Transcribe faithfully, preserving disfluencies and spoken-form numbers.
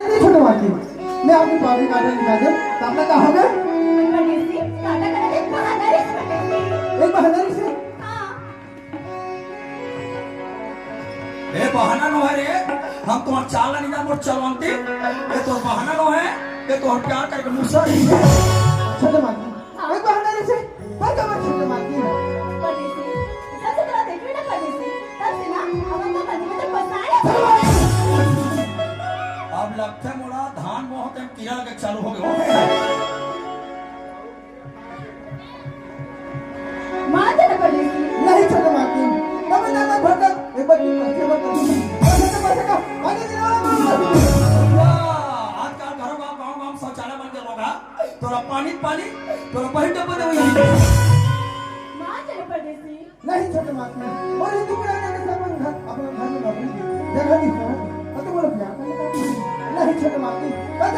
नहीं छोटे मालकिन, मैं आपकी पावड़ी काटा निकाल दे। आपने कहा होगा? पंडित जी, काटा काटा एक बहाना रे पंडित जी। एक बहाना रे से? हाँ। ए बहाना नो है रे, हम तुम्हार चाल नहीं जान, मोर चलवंती। ये तो बहाना नो है, ये तो प्यार करके मुसर। छोटे मालकिन, एक बहाना रे से, पर कमर छोटे मालकिन। पंडित जी, सबसे तरह देखिए ना पंडित जी, तब से ना हमारे तो मंदिर में तो बसाए। अब लगता है मोला धान बहुत टाइम कीड़ा लगे चालू हो गया। मान जा ना पंडित जी। नहीं छोटे मालकिन, तब मैं दादा भटक, एक बार की पैसे मत कर। पैसे तो पैसे का, आगे गिरा। आजकल घरों का गांव गांव शौचालय बन गया होगा। तोरा पानी पानी, तोरा बहिन डब्बा देवे। मान जा ना पंडित जी। नहीं छोटे मालकिन, और हिंदू पुराने के सब अपन घर, अपना घर में नौकरी दी, जगह दी सर, और तो बोलो प्यार करने का। नहीं छोटे मालकिन, बस